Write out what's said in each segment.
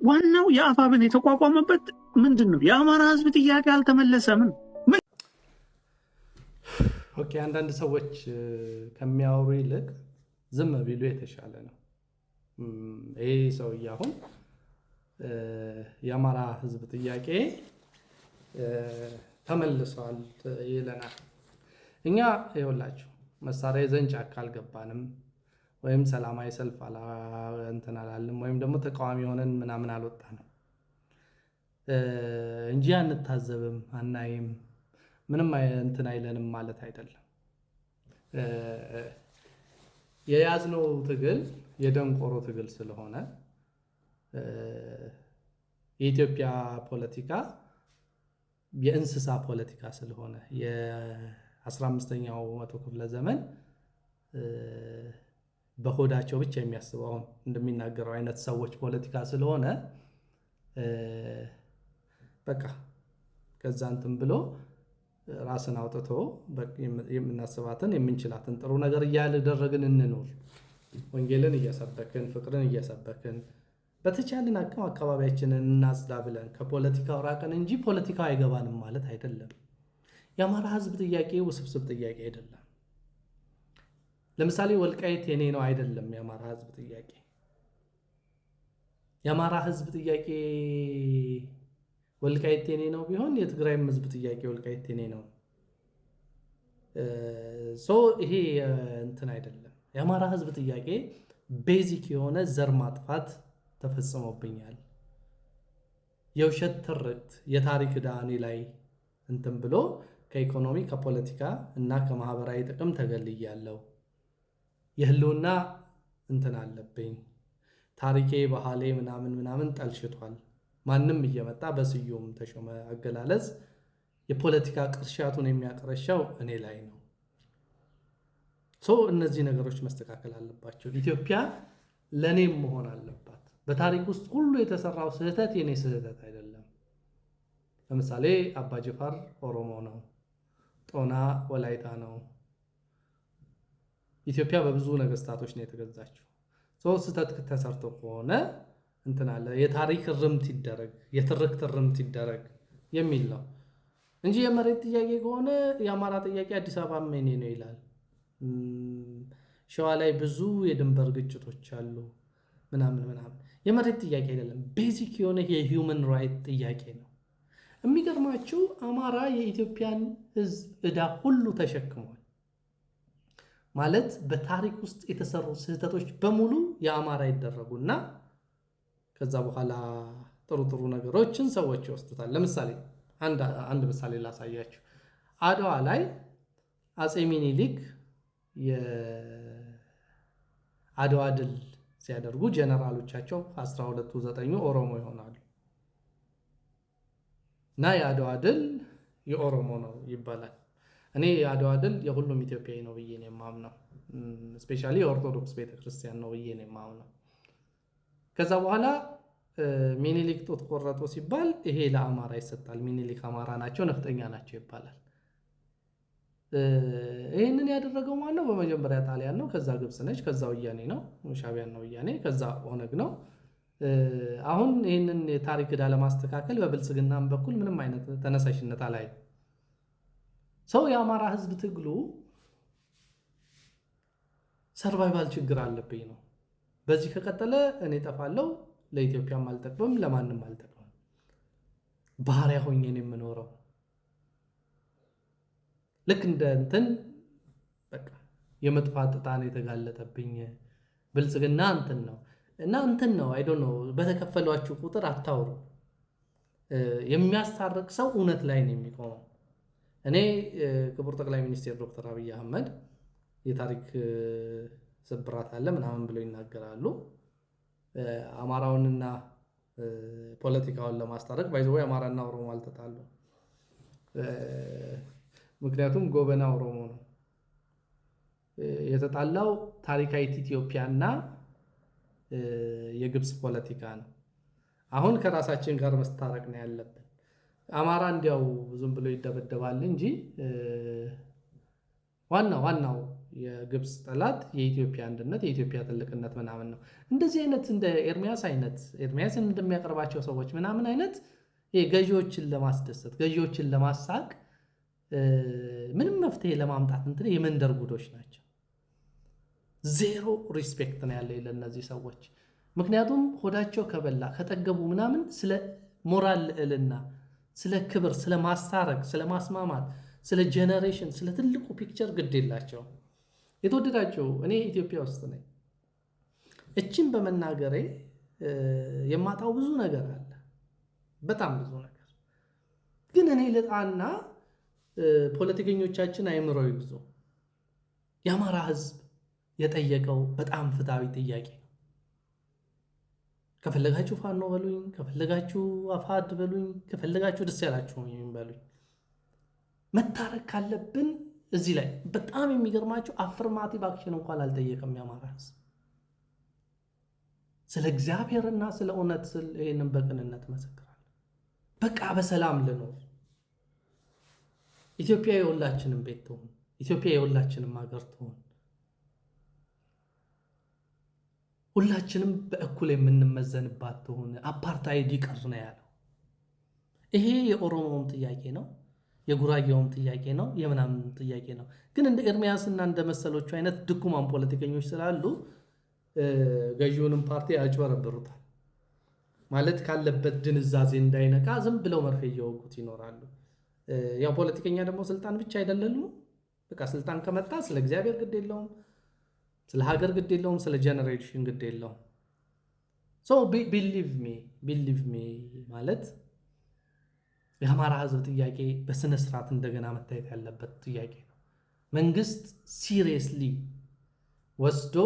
ዋናው የአፋብን የተቋቋመበት ምንድን ነው? የአማራ ህዝብ ጥያቄ አልተመለሰም። Okay፣ አንዳንድ ሰዎች ከሚያወሩ ይልቅ ዝም ቢሉ የተሻለ ነው። ይሄ ሰውዬ አሁን የአማራ ህዝብ ጥያቄ ተመልሷል ይለናል። እኛ ይኸውላችሁ መሳሪያ ይዘን ጫካ አልገባንም፣ ወይም ሰላማዊ ሰልፍ እንትን አላልንም፣ ወይም ደግሞ ተቃዋሚ ሆነን ምናምን አልወጣንም እንጂ አንታዘብም፣ አናይም፣ ምንም እንትን አይለንም ማለት አይደለም። የያዝነው ትግል የደንቆሮ ትግል ስለሆነ፣ የኢትዮጵያ ፖለቲካ የእንስሳ ፖለቲካ ስለሆነ፣ የ15ኛው መቶ ክፍለ ዘመን በሆዳቸው ብቻ የሚያስበው አሁን እንደሚናገረው አይነት ሰዎች ፖለቲካ ስለሆነ፣ በቃ ከዛ እንትን ብሎ ራስን አውጥቶ የምናስባትን የምንችላትን ጥሩ ነገር እያደረግን እንኑር። ወንጌልን እየሰበክን፣ ፍቅርን እየሰበክን፣ በተቻለን አቅም አካባቢያችንን እናጽዳ ብለን ከፖለቲካው ራቅን እንጂ ፖለቲካው አይገባንም ማለት አይደለም። የአማራ ሕዝብ ጥያቄ ውስብስብ ጥያቄ አይደለም። ለምሳሌ ወልቃይት የኔ ነው አይደለም የአማራ ሕዝብ ጥያቄ። የአማራ ሕዝብ ጥያቄ ወልቃይት የኔ ነው ቢሆን የትግራይም ሕዝብ ጥያቄ ወልቃይት የኔ ነው። So ይሄ እንትን አይደለም። የአማራ ሕዝብ ጥያቄ basic የሆነ ዘር ማጥፋት ተፈጽሞብኛል፣ የውሸት ትርክት፣ የታሪክ ዕዳ እኔ ላይ እንትን ብሎ ከኢኮኖሚ፣ ከፖለቲካ እና ከማህበራዊ ጥቅም ተገልያለሁ። የህልውና እንትን አለብኝ። ታሪኬ፣ ባህሌ ምናምን ምናምን ጠልሽቷል። ማንም እየመጣ በስዩም ተሾመ አገላለጽ የፖለቲካ ቅርሻቱን የሚያቀረሻው እኔ ላይ ነው። So እነዚህ ነገሮች መስተካከል አለባቸው። ኢትዮጵያ ለእኔም መሆን አለባት። በታሪክ ውስጥ ሁሉ የተሰራው ስህተት የኔ ስህተት አይደለም። ለምሳሌ አባጅፋር ኦሮሞ ነው፣ ጦና ወላይታ ነው። ኢትዮጵያ በብዙ ነገስታቶች ነው የተገዛችው። So ስህተት ተሰርቶ ከሆነ እንትን አለ፣ የታሪክ እርምት ይደረግ፣ የትርክት እርምት ይደረግ የሚል ነው እንጂ የመሬት ጥያቄ ከሆነ የአማራ ጥያቄ አዲስ አበባ የኔ ነው ይላል። ሸዋ ላይ ብዙ የድንበር ግጭቶች አሉ ምናምን ምናምን። የመሬት ጥያቄ አይደለም፣ basic የሆነ የ human right ጥያቄ ነው። የሚገርማችሁ አማራ የኢትዮጵያን ሕዝብ ዕዳ ሁሉ ተሸክሟል። ማለት በታሪክ ውስጥ የተሰሩ ስህተቶች በሙሉ የአማራ ይደረጉና ከዛ በኋላ ጥሩ ጥሩ ነገሮችን ሰዎች ይወስዱታል። ለምሳሌ አንድ ምሳሌ ላሳያችሁ። አድዋ ላይ አፄ ሚኒሊክ የአድዋ ድል ሲያደርጉ ጀነራሎቻቸው 12ቱ ዘጠኙ ኦሮሞ ይሆናሉ እና የአድዋ ድል የኦሮሞ ነው ይባላል። እኔ የአድዋ ድል የሁሉም ኢትዮጵያዊ ነው ብዬ ነው የማምነው። Especially የኦርቶዶክስ ቤተክርስቲያን ነው ብዬ ነው የማምነው። ከዛ በኋላ ሚኒሊክ ጡት ቆረጡ ሲባል ይሄ ለአማራ ይሰጣል። ሚኒሊክ አማራ ናቸው፣ ነፍጠኛ ናቸው ይባላል። ይህንን ያደረገው ማን ነው? በመጀመሪያ ጣሊያን ነው፣ ከዛ ግብፅ ነች፣ ከዛ ወያኔ ነው፣ ሻዕቢያን ነው ወያኔ፣ ከዛ ኦነግ ነው። አሁን ይህንን የታሪክ ዕዳ ለማስተካከል በብልጽግናም በኩል ምንም አይነት ተነሳሽነት አላይም። So የአማራ ህዝብ ትግሉ survival ችግር አለብኝ ነው። በዚህ ከቀጠለ እኔ ጠፋለሁ፣ ለኢትዮጵያም አልጠቅምም፣ ለማንም አልጠቅምም። ባሪያ ሆኜ ነው የምኖረው። ልክ እንደ እንትን በቃ የመጥፋት ዕጣ ነው የተጋለጠብኝ። ብልጽግና እንትን ነው እና እንትን ነው፣ I don't know። በተከፈሏችሁ ቁጥር አታውሩ። የሚያስታርቅ ሰው እውነት ላይ ነው የሚቆመው። እኔ ክቡር ጠቅላይ ሚኒስትር ዶክተር አብይ አህመድ የታሪክ ስብራት አለ ምናምን ብለው ይናገራሉ። አማራውንና ፖለቲካውን ለማስታረቅ፣ by the way አማራና ኦሮሞ አልተጣሉ። ምክንያቱም ጎበና ኦሮሞ ነው። የተጣላው ታሪካዊት ኢትዮጵያና የግብፅ ፖለቲካ ነው። አሁን ከራሳችን ጋር መስታረቅ ነው ያለብን። አማራ እንዲያው ዝም ብሎ ይደበደባል እንጂ ዋና ዋናው የግብፅ ጠላት የኢትዮጵያ አንድነት፣ የኢትዮጵያ ትልቅነት ምናምን ነው። እንደዚህ አይነት እንደ ኤርሚያስ አይነት፣ ኤርሚያስን እንደሚያቀርባቸው ሰዎች ምናምን አይነት ገዢዎችን ለማስደሰት፣ ገዢዎችን ለማሳቅ፣ ምንም መፍትሄ ለማምጣት እንትን የመንደር ጉዶች ናቸው። Zero respect ነው ያለ ለእነዚህ ሰዎች። ምክንያቱም ሆዳቸው ከበላ፣ ከጠገቡ ምናምን ስለ ሞራል ልዕልና፣ ስለ ክብር፣ ስለ ማስታረቅ፣ ስለ ማስማማት፣ ስለ generation፣ ስለ ትልቁ picture ግድ የላቸውም። የተወደዳቸው እኔ ኢትዮጵያ ውስጥ ነኝ። እችን በመናገሬ የማጣው ብዙ ነገር አለ፣ በጣም ብዙ ነገር። ግን እኔ ልጣና ፖለቲከኞቻችን አይምሮ ይግዙ። የአማራ ህዝብ የጠየቀው በጣም ፍትሐዊ ጥያቄ ነው። ከፈለጋችሁ ፋኖ በሉኝ፣ ከፈለጋችሁ አፋድ በሉኝ፣ ከፈለጋችሁ ደስ ያላችሁ በሉኝ። መታረቅ ካለብን እዚህ ላይ በጣም የሚገርማችሁ affirmative action እንኳን አልጠየቀም የአማራ ህዝብ። ስለ እግዚአብሔርና ስለ እውነት ስል ይህንን በቅንነት መሰክራለሁ። በቃ በሰላም ልኖር፣ ኢትዮጵያ የሁላችንም ቤት ትሆን፣ ኢትዮጵያ የሁላችንም ሀገር ትሆን፣ ሁላችንም በእኩል የምንመዘንባት ትሆን፣ አፓርታይድ ይቅር ነው ያለው። ይሄ የኦሮሞውም ጥያቄ ነው፣ የጉራጌውም ጥያቄ ነው፣ የምናምን ጥያቄ ነው። ግን እንደ ኤርሚያስና እንደ መሰሎቹ አይነት ድኩማን ፖለቲከኞች ስላሉ ገዢውንም ፓርቲ ያጭበረብሩታል። ማለት ካለበት ድንዛዜ እንዳይነቃ ዝም ብለው መርፌ እየወጉት ይኖራሉ። ያው ፖለቲከኛ ደግሞ ስልጣን ብቻ አይደለም። በቃ ስልጣን ከመጣ ስለ እግዚአብሔር ግድ የለውም፣ ስለ ሀገር ግድ የለውም፣ ስለ generation ግድ የለውም። So believe me, believe me፣ ማለት የአማራ ህዝብ ጥያቄ በስነ ስርዓት እንደገና መታየት ያለበት ጥያቄ ነው። መንግስት seriously ወስዶ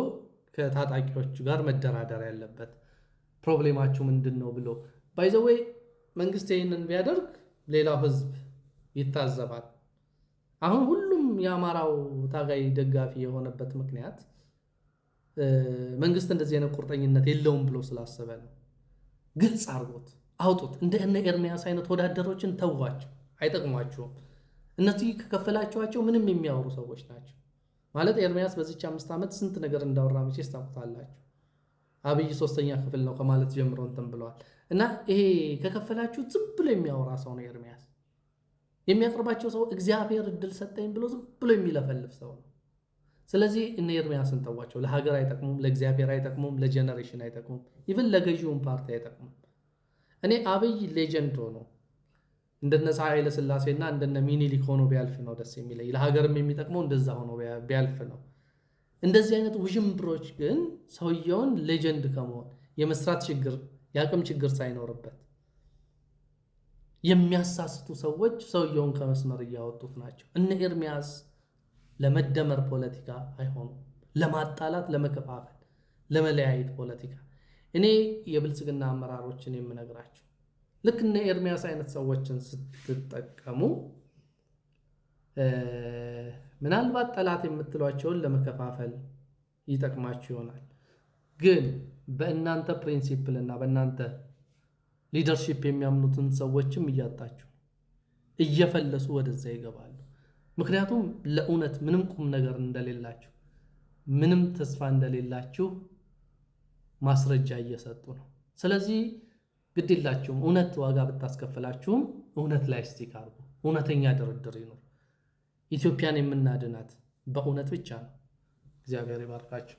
ከታጣቂዎቹ ጋር መደራደር ያለበት፣ problem ኣችሁ ምንድን ነው ብሎ። By the way፣ መንግስት ይህንን ቢያደርግ ሌላው ህዝብ ይታዘባል። አሁን ሁሉም የአማራው ታጋይ ደጋፊ የሆነበት ምክንያት መንግስት እንደዚህ አይነት ቁርጠኝነት የለውም ብሎ ስላሰበ ነው። ግልጽ አድርጎት አውጡት። እንደ እነ ኤርሚያስ አይነት ወዳደሮችን ተዋቸው፣ አይጠቅሟችሁም። እነዚህ ከከፈላችኋቸው ምንም የሚያወሩ ሰዎች ናቸው። ማለት ኤርሚያስ በዚች 5 ዓመት ስንት ነገር እንዳወራ መቼስ ታውቁታላችሁ። አብይ ሶስተኛ ክፍል ነው ከማለት ጀምሮ እንትን ብለዋል። እና ይሄ ከከፈላችሁ ዝም ብሎ የሚያወራ ሰው ነው ኤርሚያስ። የሚያቀርባቸው ሰው እግዚአብሔር እድል ሰጠኝ ብሎ ዝም ብሎ የሚለፈልፍ ሰው ነው። ስለዚህ እነ ኤርሚያስን ተዋቸው። ለሀገር አይጠቅሙም፣ ለእግዚአብሔር አይጠቅሙም፣ ለ generation አይጠቅሙም፣ even ለገዢውን ፓርቲ አይጠቅሙም። እኔ አብይ legend ሆኖ እንደነ ኃይለ ሥላሴና እንደነ ሚኒሊክ ሆኖ ቢያልፍ ነው ደስ የሚለኝ። ለሀገርም የሚጠቅመው እንደዛ ሆኖ ቢያልፍ ነው። እንደዚህ አይነት ውዥንብሮች ግን ሰውየውን legend ከመሆን፣ የመስራት ችግር፣ የአቅም ችግር ሳይኖርበት የሚያሳስቱ ሰዎች ሰውየውን ከመስመር እያወጡት ናቸው። እነ ኤርሚያስ ለመደመር ፖለቲካ አይሆኑም። ለማጣላት፣ ለመከፋፈል፣ ለመለያየት ፖለቲካ። እኔ የብልጽግና አመራሮችን የምነግራቸው ልክ እነ ኤርሚያስ አይነት ሰዎችን ስትጠቀሙ ምናልባት ጠላት የምትሏቸውን ለመከፋፈል ይጠቅማችሁ ይሆናል። ግን በእናንተ principle እና በእናንተ leadership የሚያምኑትን ሰዎችም እያጣችሁ እየፈለሱ ወደዛ ይገባሉ። ምክንያቱም ለእውነት ምንም ቁም ነገር እንደሌላችሁ፣ ምንም ተስፋ እንደሌላችሁ ማስረጃ እየሰጡ ነው። ስለዚህ ግድ የላችሁም። እውነት ዋጋ ብታስከፍላችሁም እውነት ላይ stick አድርጉ። እውነተኛ ድርድር ይኑር። ኢትዮጵያን የምናድናት በእውነት ብቻ ነው። እግዚአብሔር ይባርካችሁ።